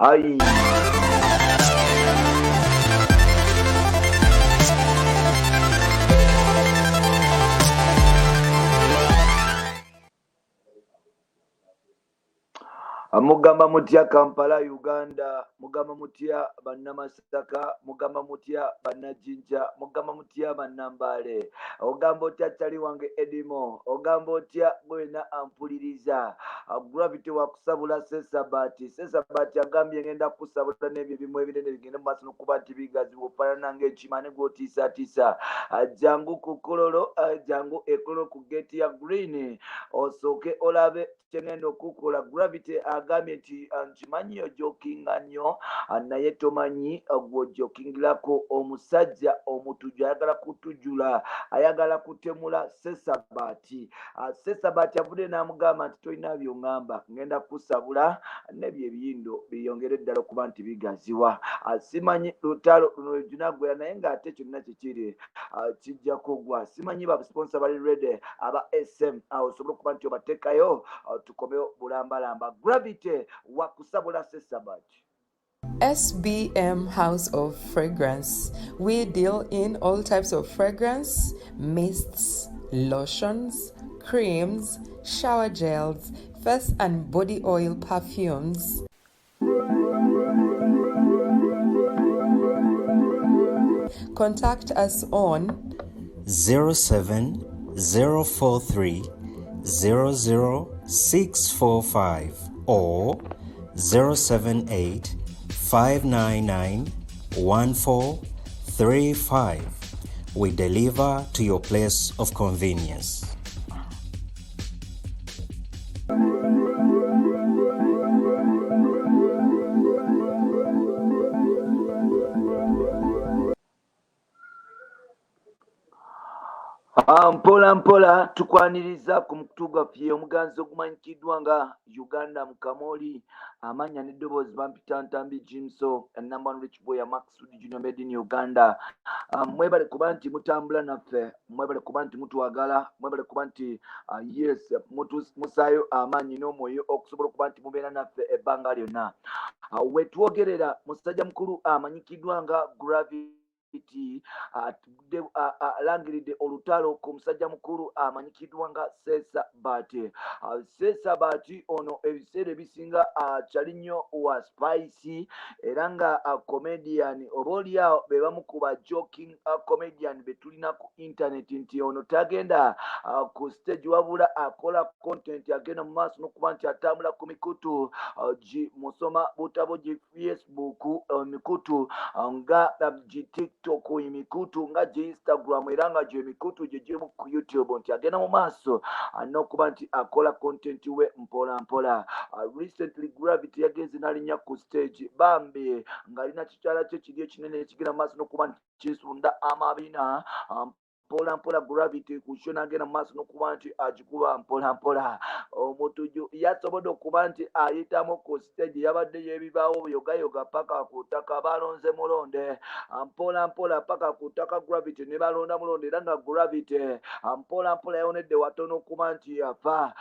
Ai. Mugamba mutya Kampala Uganda, mugamba mutya bannamasaka, mugamba mutya bannajinja, mugamba mutya bannambaale, ogamba otya kyali wange Edimo, ogamba otya gwena ampuliriza. Gravity wakusabula Sesabati. Sesabati agambye ngenda kusabula n'ebyo ebimu ebinene bigende mu maaso n'okuba nti bigaziwa ofaanana ng'ekima ne gw'otiisatiisa. Jangu ku Kololo, jangu e Kololo ku geeti ya Green osooke olabe kyengenda okukola. Gravity agambye nti nkimanyi ojokinga nnyo, naye tomanyi gw'ojokingirako. Omusajja omutujju ayagala kutujula, ayagala kutemula Sesabati. Sesabati avudde n'amugamba nti tolina by'oŋŋamba, ngenda kusabula n'ebyo ebiyindo biyongere ddala okuba nti bigaziwa. Simanyi lutalo luno lwe naye ng'ate kyonna kikiri kijja kugwa. Simanyi ba sponsor bali ready aba SM osobola okuba nti obateekayo tukomewo bulambalamba. Gravity wakusabula Sesabati. SBM House of Fragrance. We deal in all types of fragrance, mists, lotions, creams, shower gels, face and body oil perfumes. Contact us on 07043 00645 or 078 599 1435. We deliver to your place of convenience. Mpola mpola tukwaniriza ku mukutu gwaffe omuganzi ogumanyikiddwa nga Uganda Mukamoli. Amannya n'eddoboozi bampita Ntambi Jimso, number one rich boy ya Max Junior made in Uganda. Mwebale kuba nti mutambula naffe, mwebale kuba nti mutwagala, mwebale kuba nti yes musaayo amaanyi n'omwoyo okusobola okuba nti mubeera naffe ebbanga lyonna. Wetwogerera musajja mukulu amanyikiddwa nga Gravity alangiridde olutalo ku musajja mukulu amanyikiddwa nga Sesabati. Sesabati ono ebiseera ebisinga akyali nnyo wa Spice era nga comedian, oba oliawo be bamu ku ba joking comedian be tulina ku internet, nti ono tagenda ku stage wabula akola content, agenda mu maaso n'okuba nti atambula ku mikutu gi musoma butabo gi Facebook, emikutu nga gi TikTok, emikutu nga gi Instagram, era nga gyemikutu gye gimu ku YouTube, nti agenda mu maaso n'okuba nti akola content we mpola mpola. Recently Gravity yagenze n'alinnya ku stage bambi ng'alina kikyala kye kiri ekinene ekigenda mu maaso n'okuba nti kisunda amabina. Mpola mpola Gravity ku kyo n'agenda mu maaso n'okuba nti agikuba mpola mpola. Omutujju yasobodde okuba nti ayitamu ku stage, yabadde yeebibaawo yogayoga paka ku ttaka, balonze mulonde mpola mpola paka ku ttaka, Gravity ne balonda mulonde, era nga Gravity mpola mpola yawonedde watono okuba nti yafa.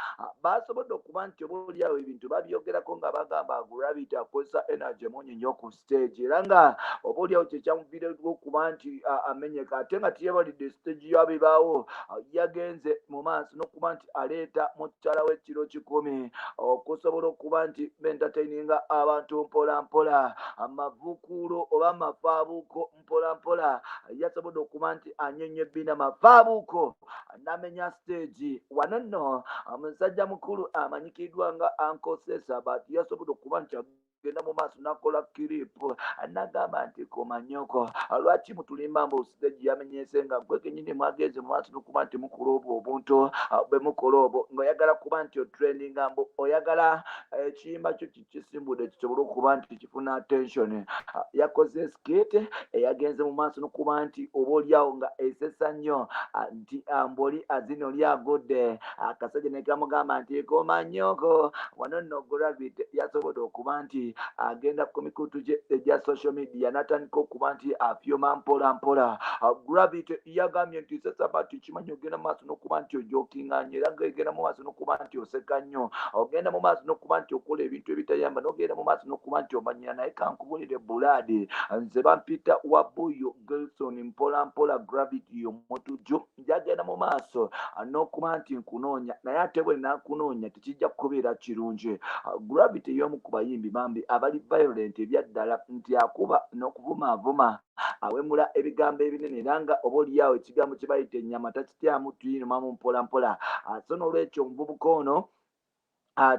Basobodde okuba nti oba oliawo ebintu babyogerako nga bagamba Gravity akozesa energy mungi nnyo ku stage, era nga oba oliawo kyekyamuviireku okuba nti amenyeka, ate nga teyebalidde stage yabibaawo. Yagenze mu maaso n'okuba nti aleeta mukyala w'ekiro 10 okusobola okuba nti entertaininga abantu mpola mpola. Amavukuulo oba amafaabuuko mpola mpola yasobodde okuba nti anyonya ebbina mafaabuuko n'amenya stage. Wano nno omusajja mukulu amanyikiddwa nga Uncle Sesabati yasobodde okuba nti genda mu maaso n'akola clip n'agamba nti komanyoko, lwaki mutulimba mbu stage yamenyese nga gwe kenyini mwagenze mu maaso n'okuba nti mukola obwo obuntu bwe mukola obwo, ng'oyagala kuba nti otrendinga, mbu oyagala ekiyimba kyo kikisimbudde kisobole okuba nti kifuna attention. Yakoze skit eyagenze mu maaso n'okuba nti oba oliawo nga esesa nnyo, nti mbwoli azina oli agudde akasajja ne kamugamba nti komanyoko. Wano nno Gravity yasobodde okuba nti agenda ku mikutu gye egya social media n'atandika okuba nti afyoma mpola mpola. Gravity yagambye nti Sesabati kimanyi ogenda mu maaso n'okuba nti ojokinga nnyo, era ng'egenda mu maaso n'okuba nti oseka nnyo, ogenda mu maaso n'okuba nti okola ebintu ebitayamba n'ogenda mu maaso n'okuba nti omanyira. Naye kankubulire bulaadi, nze bampita Wabuyo Gelson, mpola mpola Gravity Omutujju, njagenda mu maaso n'okuba nti nkunoonya, naye ate bwe nakunoonya tekijja kubeera kirungi. Gravity y'omu ku bayimbi bambi abali violent ebyaddala, nti akuba n'okuvumaavuma, awemula ebigambo ebinene, era nga oba oliawo ekigambo kye bayita ennyama takityamu, tuyinumamu mpola mpola. So n'olwekyo omuvubuka ono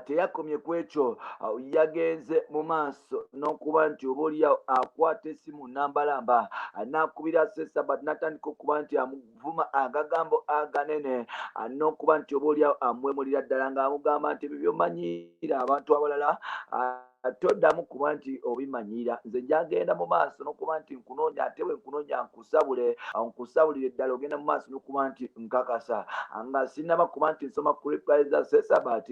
teyakomye ku ekyo, yagenze mu maaso n'okuba nti oba oliawo akwata essimu nambalamba n'akubira Sesabat, n'atandika okuba nti amuvuma agagambo aganene, n'okuba nti oba oliawo amwemulira ddala ng'amugamba nti ebyo byomanyiira abantu abalala toddamu kuba nti obimanyiira, nze njagenda mu maaso n'okuba nti nkunoonya, ate bwe nkunoonya nkusabule, nkusabulire ddala, ogenda mu maaso n'okuba nti nkakasa. Nga sinnaba kuba nti nsoma ku reply za Sesabat,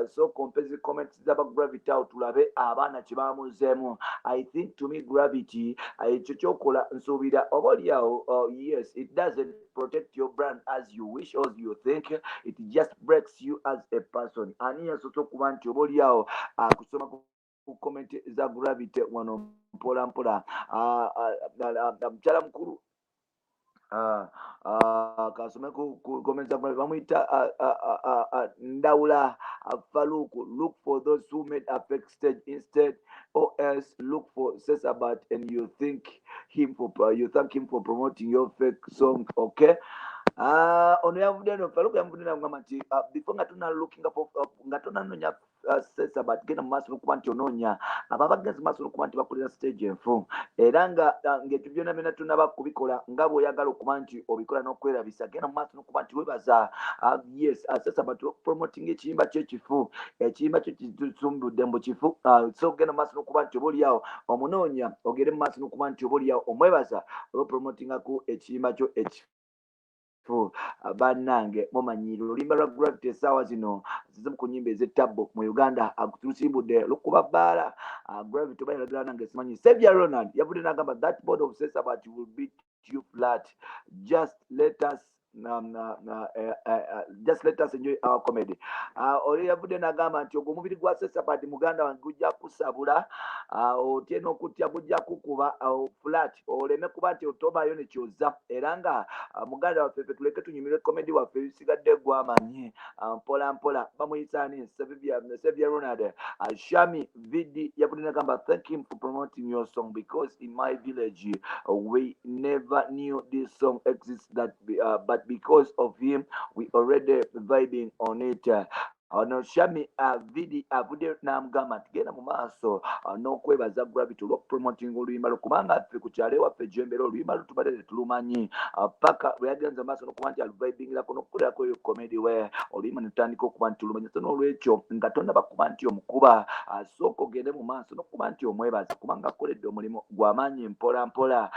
sooka ompe zi comments z'aba Gravity awo tulabe abaana kye bamuzeemu. I think to me, Gravity, ekyo kyokola nsuubira oba oliawo, yes, it doesn't protect your brand as you wish or you think, it just breaks you as a person. Ani yasoose okuba nti oba oliawo akusoma ku comment za Gravity wano mpola mpola? Mukyala mukulu, kasome ku comment za Gravity, bamuyita Ndawula Faluku: "Look for those who made a fake stage instead, or else look for Sesabat and you thank him for promoting your fake song." Okay, ono yavudde no Faluku yavudde nagamba nti before nga tona looking for nga tonanonya Sesabat, genda mu maaso n'okuba nti onoonya abo abagenzi mu maaso n'okuba nti bakolera stage enfu, era nga ng'ebyo byonna byonna tunaba kubikola nga bw'oyagala okuba nti obikola n'okwerabisa, genda mu maaso n'okuba nti webaza, yes, Sesabat promoting ekiyimba kye ekifu, ekiyimba kye kitusumbudde mbu kifu. So genda mu maaso n'okuba nti oba oliawo omunoonya, ogende mu maaso n'okuba nti oba oliawo omwebaza olwopromotingako ekiyimba kyo ekifu. Bannange, mumanyire oluyimba lwa Gravity essaawa zino zizimu ku nyimba ez'ettabbo mu Uganda, tusimbudde lukuba bbaala. Gravity oba yalagala nange simanyi. Savia Ronald yavudde n'agamba, "That board of Sesabat will beat you flat. Just let us enjoy our comedy." Oli yavudde n'agamba nti ogwo omubiri gwa Sesabat, muganda wange, gujja kusabula, otye n'okutya, gujja kukuba flat, oleme kuba nti otobaayo nekyoza, era nga muganda waffe, ffe tuleke tunyumirwe comedy waffe, ebisigadde gwamanyi. Mpola mpola bamuyisa ani? Sevia Ronald. Shami Vidi yavudde n'agamba, "Thank him for promoting your song because in my village we never knew this song exists that but because of him we already vibing on it." Ono Shami Vidi avudde n'amugamba nti genda mu maaso n'okwebaza Gravity olw'okupromotinga oluyimba lwo, kubanga ffe ku kyalo ewaffe Jembera oluyimba lwo tubadde tetulumanyi, paka lwe yagenza maaso n'okuba nti aluvibingirako n'okukolerako eyo comedy we oluyimba ne tutandika okuba nti tulumanyi. So n'olwekyo nga tonnaba kuba nti omukuba, sooka ogende mu maaso n'okuba nti omwebaza, kubanga akoledde omulimu gw'amaanyi mpola mpola,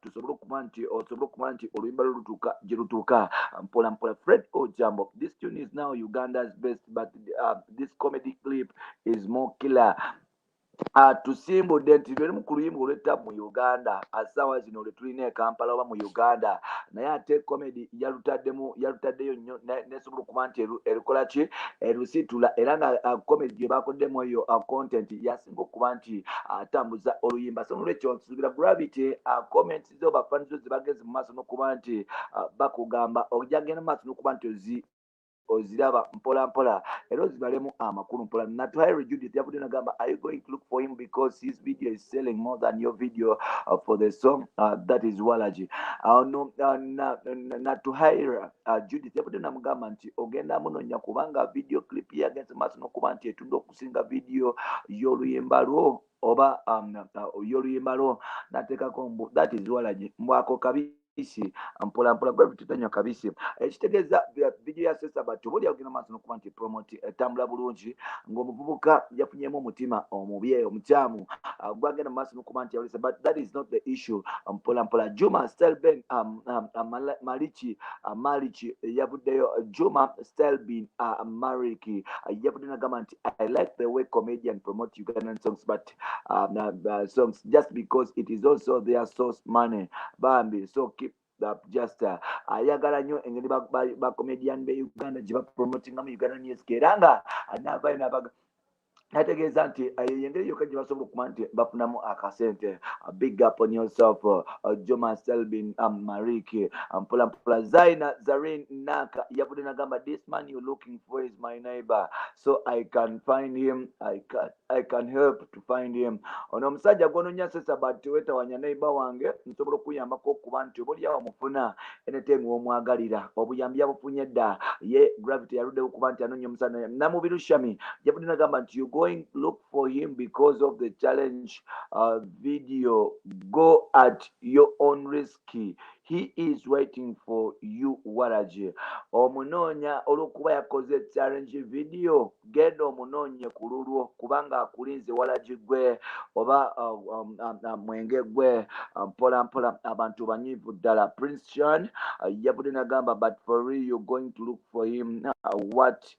tusobole okuba nti osobole okuba nti oluyimba lwo lutuuka gye lutuuka mpola mpola. Fred Ojambo: "This tune is now Uganda's best, but this comedy clip is more killer." Tusimbudde nti lwerimu ku luyimba olw'ettabu mu Uganda asaawa zino lwe tulina e Kampala oba mu Uganda, naye ate comedy yalutaddemu, yalutaddeyo nnyo, nesobola okuba nti erukola ki, erusitula, era nga comedy gye bakoddemu eyo content yasinga okuba nti atambuza oluyimba. So nolwekyo nsuubira Gravity, comments zo, bafani zo zebagenze mu maaso n'okuba nti bakugamba, ojja genda mu maaso n'okuba nti oziraba mpola mpola era ozibalemu amakulu mpola. Natuhaire Judith yavudde nagamba, "Are you going to look for him because his video is selling more than your video for the song? That is walaji." No, Natuhaire Judith yavudde namugamba nti ogenda munonya kubanga video clip yagenze maaso n'okuba nti etunda okusinga video y'oluyimba lwo oba y'oluyimba lwo, nateekako mbu that is walaji, mbwako kabisi mpola mpola. Gravity tanywa kabisi, ekitegeeza video ya Sesabat oba oli agenda maaso n'okuba nti promote etambula bulungi, ng'omuvubuka yafunyemu omutima omubi omukyamu, gwagenda mu maaso n'okuba nti yawulisa, but that is not the issue. Mpola mpola Juma Stelben Maliki, Maliki yavuddeyo, Juma Stelbin Mariki yavudde nagamba nti, "I like the way comedian promote Ugandan songs, but songs just because it is also their source money bambi, so keep up." Just ayagala nnyo engeri ba comedian be Uganda gye bapromotingamu Uganda music, era nga naavayo nabaga Nategeeza nti eyo engeri yokka gye basobola okuba nti bafunamu akasente. Big up on yourself, Joma Selbin, Mariki. Mpola mpola Zaina Zarin Naka yavudde nagamba, "This man you looking for is my neighbor, so I can find him. I can help to find him." Ono omusajja gwononya Sesaba tewetawanya, neighbor wange, nsobola okuyambako okuba nti oba oliawo mufuna anytime womwagalira. Obuyambi yabufunye dda. Ye Gravity yaluddewo okuba nti anoonya omusajja. Namubiru Shami yavudde nagamba nti, "You going look for him because of the challenge video. Go at your own risk. He is waiting for you." Waraje omunoonya olw'okuba yakoze challenge video, genda omunoonye ku lulwo kubanga akulinze. Walagi gwe oba mwenge gwe. Mpola mpola abantu banyiivu ddala. Prince Chan yavudde nagamba, "But for real, you're going to look for him what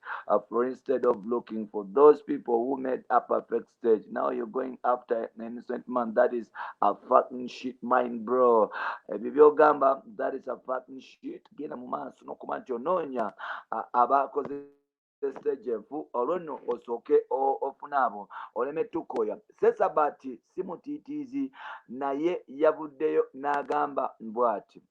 for instead of looking for those people who made a perfect stage? Now you're going after an innocent man. That is a fucking shit mind, bro." Ebyo byogamba, that is a fucking shit. Genda mu maaso n'okuba nti onoonya abakoze stage enfu, olwo nno osooke ofune abo oleme tukoya. Sesabati si mutiitiizi, naye yavuddeyo n'agamba bw'ati,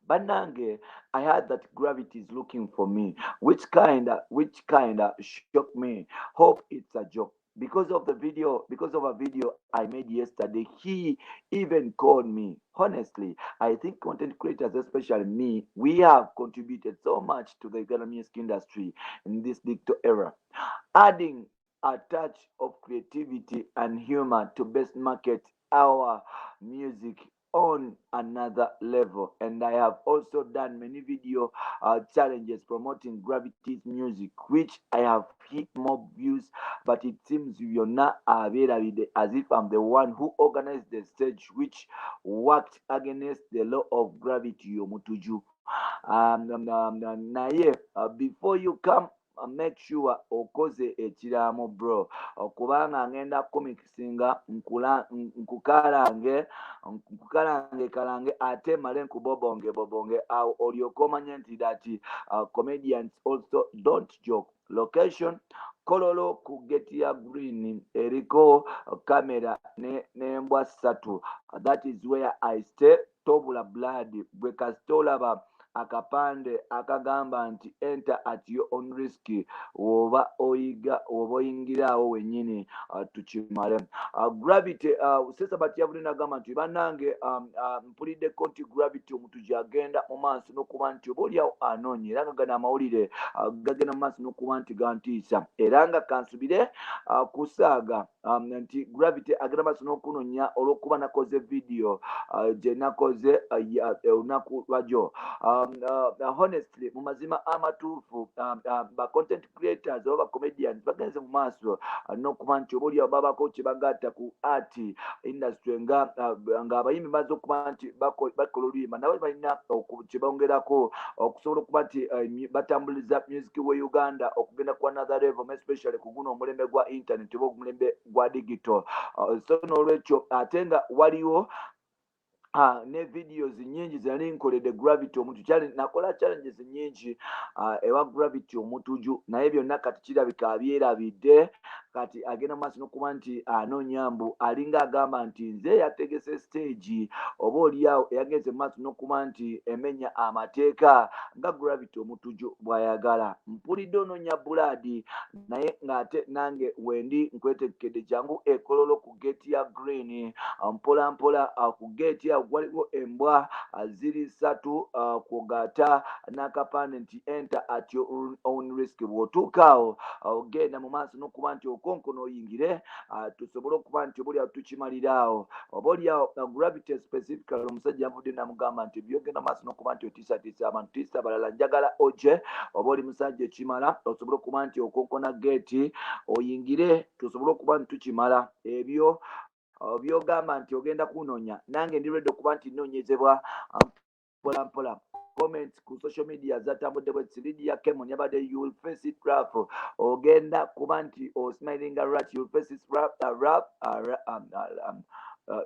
"Bannange, I heard that Gravity is looking for me, which kinda shocked me. Hope it's a joke. Because of the video, because of a video I made yesterday, he even called me. Honestly, I think content creators, especially me, we have contributed so much to the Uganda music industry in this digital era, adding a touch of creativity and humor to best market our music on another level. And I have also done many video challenges promoting Gravity's music, which I have hit more views, but it seems byonna abeerabidde, as if I'm the one who organized the stage which worked against the law of gravity." Omutuju naye before you come, make sure okoze ekiraamo, bro, kubanga ngenda kumikisinga nkukalange nkukalange kalange ate male nkubobonge bobonge awo olyoke omanye nti that comedians also don't joke. Location, Kololo, ku geti ya green eriko kamera n'embwa 3. That is where I stay. Tobula blood gwe kasita olaba akapande akagamba nti "Enter at your own risk", woba oyiga oba oyingiraawo wennyini. Tukimale. Gravity Sesabati yavudde nagamba nti, "Bannange, mpuliddeko nti Gravity omutugi agenda mu maaso n'okuba nti oba oliawo anoonya, era nga gano amawulire gagenda mu maaso n'okuba nti gantiisa, era nga kansubire kusaaga nti Gravity agenda maaso n'okunonya olw'okuba nakoze vidiyo gye nakoze olunaku lwajjo. Honestly, mu mazima amatuufu, ba content creators oba ba comedians bagenze mu maaso n'okuba nti oba oliawo babako kye bagatta ku art industry, nga ng'abayimbi baze okuba nti bakola oluyimba, nabo balina kye bongerako okusobola okuba nti batambuliza music we Uganda okugenda ku another level, especially ku guno omulembe gwa internet oba omulembe gwa digital. So n'olwekyo ate nga waliwo ne videos nyingi zenali nkoledde Gravity Omutuju. Nakola challenges nyingi ewa Gravity Omutuju, naye byonna kati kirabika abyerabidde. Kati agenda mu maaso n'okuba nti anoonya, mbu alinga agamba nti nze yategese stage oba oliawo eyagenze mu maaso n'okuba nti emenya amateeka nga Gravity Omutuju bw'ayagala. Mpulidde onoonya bulaadi, naye ng'ate nange wendi nkwetegekedde. Jangu ekololo ku geeti ya green. Mpola mpola ku geeti awo waliwo embwa ziri 3, kwogata n'akapande nti "Enter at your own risk". Bw'otuuka awo, ogenda mu maaso n'okuba nti okonkona oyingire, tusobole okuba nti oba oliawo tukimalira awo. Oba oliawo Gravity specifically, omusajja yavudde namugamba nti byogenda maaso n'okuba nti otiisatiisa abantu, tiisa abalala. Njagala oje oba oli musajja ekimala osobole okuba nti okonkona geeti oyingire, tusobole okuba nti tukimala ebyo byogamba nti ogenda kunoonya. Nange ndi ready okuba nti nnoonyezebwa mpola mpola. Comments ku social media zatambudde bwe Lydia Kemon yabadde, "You will face it rough." Ogenda kuba nti osmilinga right. "You will face it rough, rough,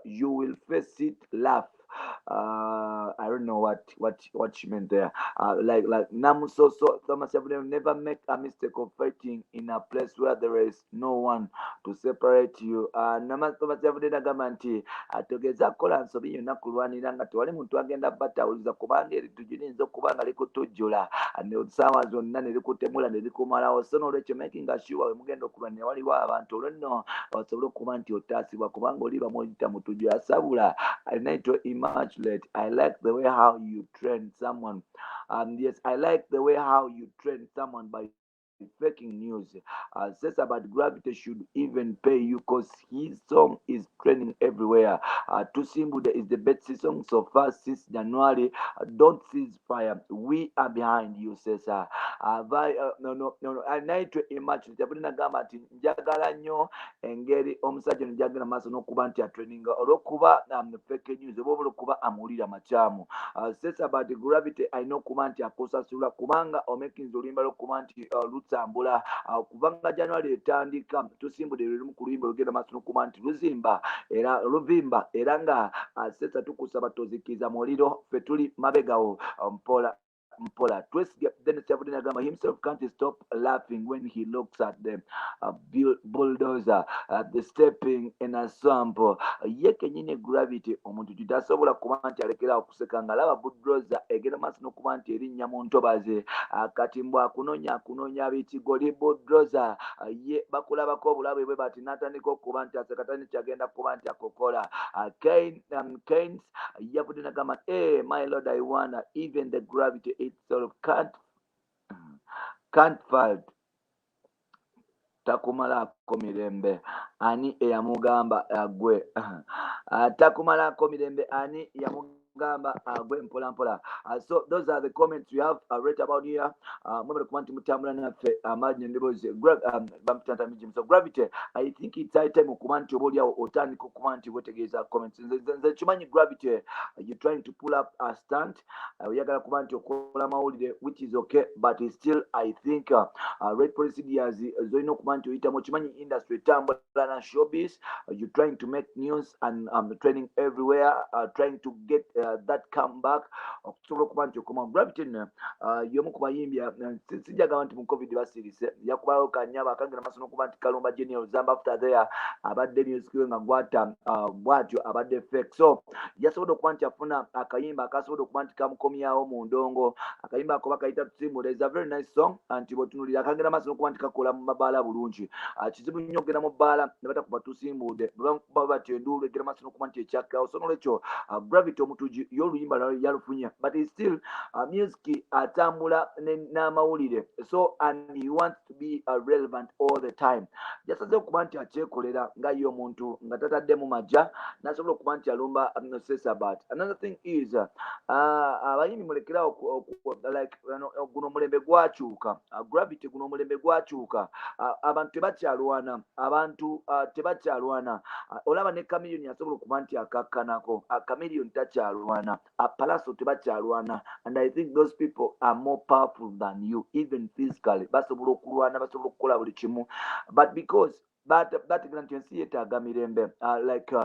You will face it, laugh. I don't know what she meant there. Like Namusoso Thomas Avenue, never make a mistake of fighting in a place where there is no one to separate you. Thomas Avenue agamba nti togeza kukola nsobi yonna kulwanira nga tewali muntu agenda batawuliza, kubanga eritujju liyinza okuba nga likutujjula saawa zonna ne likutemula ne likumalawo. So n'olwekyo making sure we mugenda okulwanira waliwo abantu, olwo nno osobole okuba nti otaasibwa, kubanga oliba mwogita mutujju asabula. I need to immaculate. I like the way how you train someone. Yes, I like the way how you train someone by faking news. Says about Gravity should even pay you because his song is trending everywhere. Tusimbude is the best song so far since January. Don't cease fire. We are behind you, says no. I need to imagine. Nagamba nti njagala nnyo engeri omusajja ono gyagenda maaso n'okuba nti atrendinga olw'okuba fake news oba olw'okuba amuwulira makyamu. Says about Gravity alina okuba nti akusasula kubanga omekinza oluyimba lw'okuba nti lutambula kubanga January etandika. Tusimbudde lwe lumu ku luyimba olugenda maaso n'okuba nti luzimba era luvimba, era nga Sesa tukusaba tozikiza muliro, ffe tuli mabegawo mpola mpola. Twesige Dennis Yavudde agamba himself can't stop laughing when he looks at the bulldozer the stepping in a swamp. Ye kenyini Gravity omuntu titasobola kuba nti alekerawo okuseka nga alaba bulldozer egenda maaso n'okuba nti erinnya mu ntobazi. Kati mbw akunoonya akunoonya bikigoli bulldozer, ye bakulabako obulabe bwe bati n'atandika okuba nti aseka, tani kyagenda kuba nti akokola. Keynes yavudde nagamba, "Hey, my lord, I wonder even the gravity itself can't fight." Takumalako mirembe ani eyamugamba agwe? Takumalako mirembe ani yamugamba agwe? Mpola mpola. So those are the comments we have right about here. Mwebale kuba nti mutambula naffe amaanyi endoboozi bamutanta mijimu. So Gravity, I think it's high time okuba nti oba oliawo otandika okuba nti wetegeeza comments. Nze kimanyi Gravity, you trying to pull up a stunt, oyagala kuba nti okola mawulire, which is okay, but still I think right procedures zolina okuba nti oyitamu. Okimanyi industry etambula na showbiz. You trying to make news and training everywhere, trying to get that comeback okusobola okuba nti okoma. Gravity nno y'omu ku bayimbi, sijagamba nti mu COVID basirise, yakubayo kanyaba akagenda maaso n'okuba nti kalumba General Zamba. After there abadde music we nga gwata bw'atyo abadde fake, so yasobodde okuba nti afuna akayimba akasobodde okuba nti kamukomyawo mu ndongo. Akayimba ako bakayita Tusimbule. Is a very nice song nti bw'otunuulira akagenda maaso n'okuba nti kakola mu mabaala bulungi. Kizibu nnyo okugenda mu bbaala ne batakuba Tusimbudde, baba bati enduulu egenda maaso n'okuba nti ekyakkawo. So nolwekyo Gravity omutugi y'oluyimba yalufunye, but he still music atambula n'amawulire, so and he wants to be relevant all the time. Yasaze okuba nti akyekolera nga ye omuntu nga tataddemu majja n'asobola okuba nti alumba Sesabat. Another thing is abayimbi mulekerawo, like guno omulembe gwakyuka. Gravity, guno omulembe gwakyuka. Abantu tebakyalwana, abantu tebakyalwana. Olaba ne Chameleone asobola okuba nti akakkanako. Chameleone takyalwana, Palaso tebakyalwana, and I think those people are more powerful than you, even physically basobola okulwana, basobola okukola buli kimu, but because bategera nti ensi yeetaaga mirembe, like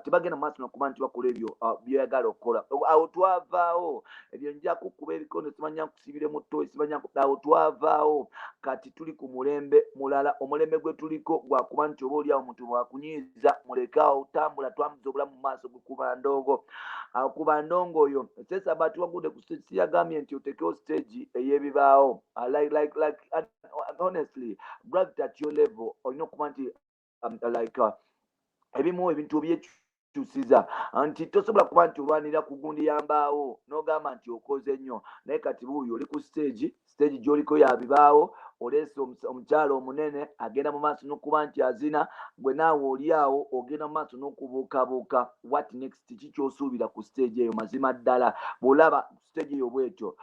tebagenda mu maaso nokuba nti bakola ebyo byoyagala okukola. Awo twavaawo ebyo, nja kukuba ebikono, simanya nkusibire mu ttoyi, simanya. Awo twavaawo. Kati tuli ku mulembe mulala. Omulembe gwe tuliko gwakuba nti oba oliawo omuntu bwakunyiiza mulekaawo, tambula, twambuza obulamu mu maaso. Gwekuba ndongo, kuba ndongo oyo Sesaba wagudde ku stage, siyagambye nti otekewo stage ey'ebibaawo. Like honestly, Gravity, at your level olina okuba nti like ebimu ebintu byekyusiza nti tosobola kuba nti olwanira ku gundi yambaawo n'ogamba nti okoze nnyo, naye kati buuyo oli ku stage, stage gy'oliko ya bibaawo, oleese omukyala omunene agenda mu maaso n'okuba nti azina, gwe naawe oli awo ogenda mu maaso n'okubuukabuuka. What next? Ki kyosuubira ku stage eyo? Mazima ddala bw'olaba stage eyo bwetyo,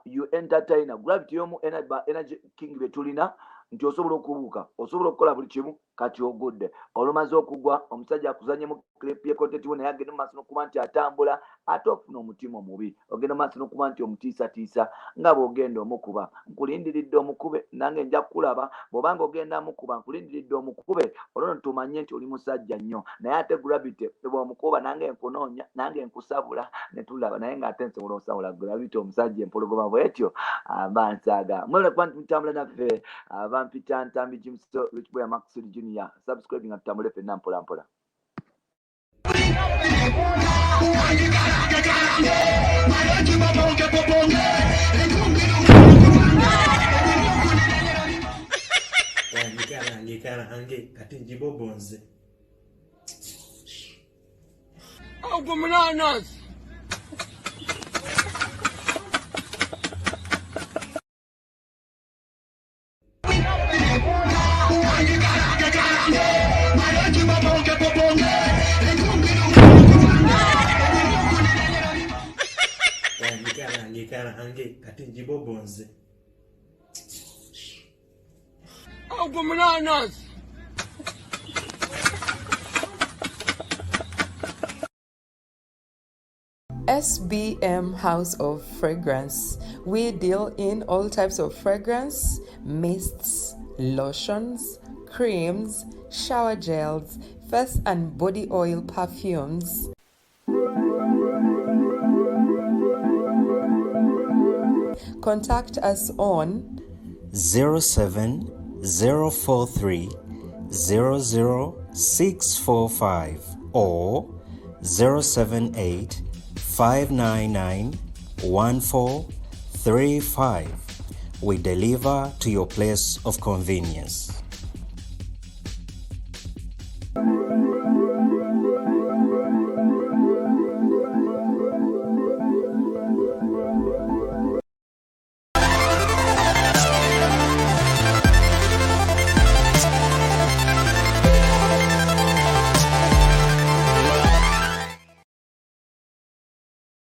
you entertainer Gravity y'omu energy king be tulina nti osobola okubuuka, osobola okukola buli kimu. Kati ogudde, olumaze okugwa omusajja akuzanyemu clip ye content we, naye agenda mu maaso n'okuba nti atambula, ate ofuna omutima omubi, ogenda mu maaso n'okuba nti omutiisatiisa nga bw'ogenda omukuba. Nkulindiridde omukube, nange nja kukulaba bw'obanga ogenda mukuba. Nkulindiridde omukube, olwo no tumanye nti oli musajja nnyo. Naye ate Gravity bw'omukuba, nange nkunoonya, nange nkusabula ne tulaba. Naye ng'ate nsobola osabula Gravity, omusajja empologoma bw'etyo amba nsaaga. Mwebale kuba nti mutambula naffe. Bampita Ntambi Jimso, Rich Boy Maxwell Junior. Subscribe nga tutambule ffenna mpola mpola. Ekarange kati njibobonze. Ogwo munanasi. Ekarange kati njibobonze. Ogwo munanasi. SBM House of Fragrance. We deal in all types of fragrance, mists, lotions, creams, shower gels, face and body oil, perfumes. Contact us on 07043 00645 or 078 599 1435. We deliver to your place of convenience.